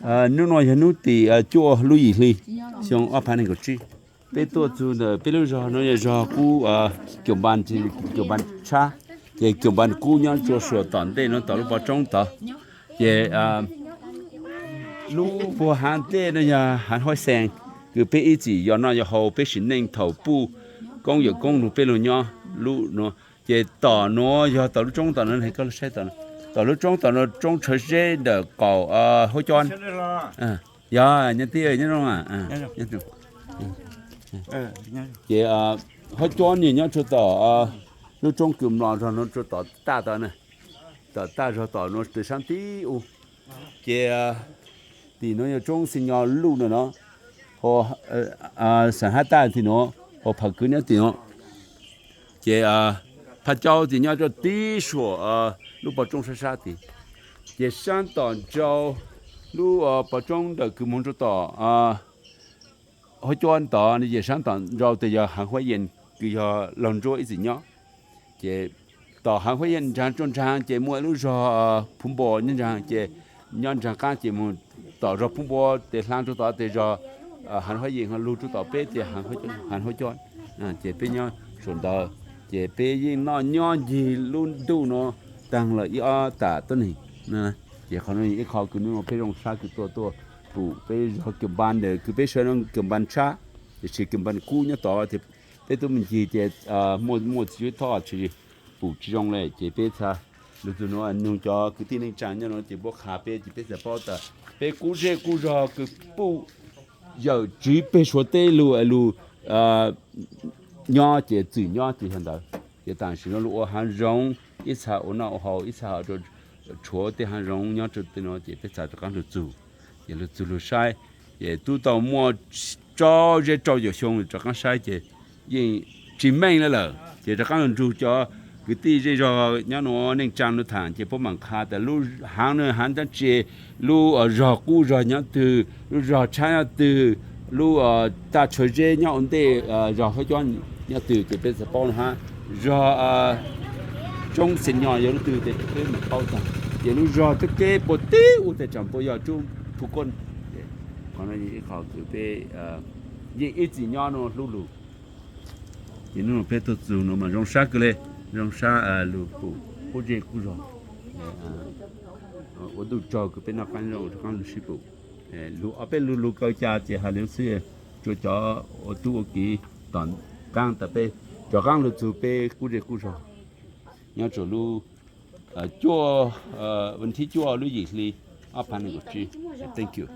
Hnub no yog hnub tim cuaj lub yim hli xyoo ob phav nees nkaum tsib. Peb tuaj txug ntawm peb lub zog no yog zog Kub Kium Npas, Kium Npas Tshab, ces Kium Npas Kub nyob rua suam tom ntej no tom lub pov roob tod. Ces lub puag hav ntej no yog hav Huab Xees, kws peb ib txwm yog noj yog haus, peb sim neej thaum puj koob yawm koob nrug peb lug nyob lub nuav. Ces tom nuav yog tom lub roob tom nuav, koj saib tom lub roob tom nuav, roob Tshav Zeb ntawm qaum Huab Cob. Yog nyob tij nyob zoo. Ces Huab Cob nwg nyob rua tom lub roob kws mlom zog nuav rua tom taj tod, tom taj zog tom nuav tw sab tib u. Ces tim nuav yog roob Xeem Nyo Luj no no, xeem Hab Taj tim nuav, hos Pham Kwv nyob tim nuav. Ces Phaj Caub tim nyob rua tib suam lub pov roob sab sab tid. Ces sab tom nrau lub pov roob ntawm kws moog rua tom Huab Cob tod, ces sab tom nrau tes yog Haav Huab Yees kws yog laug nruab ib txwm nyob. Ces tom Haav Huab Yees nraag rua nraag ces muaj ib lub zog Phuv Npua nyob nraag, ces nyob nraag qaab ces moog tom zog Phuv Npua tes hlaa rua tod tes zog Haav Huab Yees, lug rua tom peb tes Haav Huab Cob. Ces peb nyob suam ntawd, ces peb yeej noj nyob ncig lub ntuj nuav taag lawm ib ob tam tuab neeg. Ces qhov nuav ib qho kws nub nuav peb zoo sab kws tuaj tuaj pum peb zog Kium Npas ntawm kws peb saib no Kium Npas Tshab, tiam sis Kium Npas Kub nyob tod, peb tub me ncig ces muaj muaj txiv tswv thoj tsis pum tsis zoo le, ces peb txhad lug txug nuav nug cov kwv tij neej tsaa nyob nuav ces puab qha peb ces peb txhad paub tas peb qub zej qub zog kws puj yawm tsiv peg Suav teb lug lug nyob ces txwm nyob ces yog ntawd. Ces tam sim no lug ua haav zoov, ib txha ua noj ua haus, ib txha ho rua tshuav tej haav zoov nyob rua tej nuav ces peb txhad rov qaab lug txug. Ces lug txug lug saib, ces tub tau muaj rau zej rau caum xyoo rov qaab saib ces yeej tsis meej le lawm. Ces rov qaab lug nrug cov kwv tij zej zog nyob nuav neej tsaa nuav thaam ces puab maam qha tas lub haav nuav haav dlaab tsi, lub zog qub zog nyob twg, lub zog tshab nyob twg, lub taj Tshav Zeb nyob ua ntej zog Huab Cob nyob twg ces peb txhad paub nuav hab. Zog roob Xeem Nyo yog lub twg ces peb maam paub tag. Ces lub zog tub keb puag tib u tes tsaam puab yog roob Phu Koj. Qhov no ib qho kws peb yeej ib txwm nyob nuav hlub lug. Ces nub nuav peb tuaj txug nuav mas zoo sab kawg le, zoo sab lug pum qub zej qub zog. Ua ntuj tsaug kws peb noj qaab zoo rov qaab lug sib pum. Lug ob peb lug lug kaw ca ces has le xwb, rua cov ua tub ua kiv tom qaab tas peb rov qaab lug txug peb qub zej qub zog nyob rua lub cuaj, thib cuaj lub yim hli ob phav nees nkaum tsib. Thank you.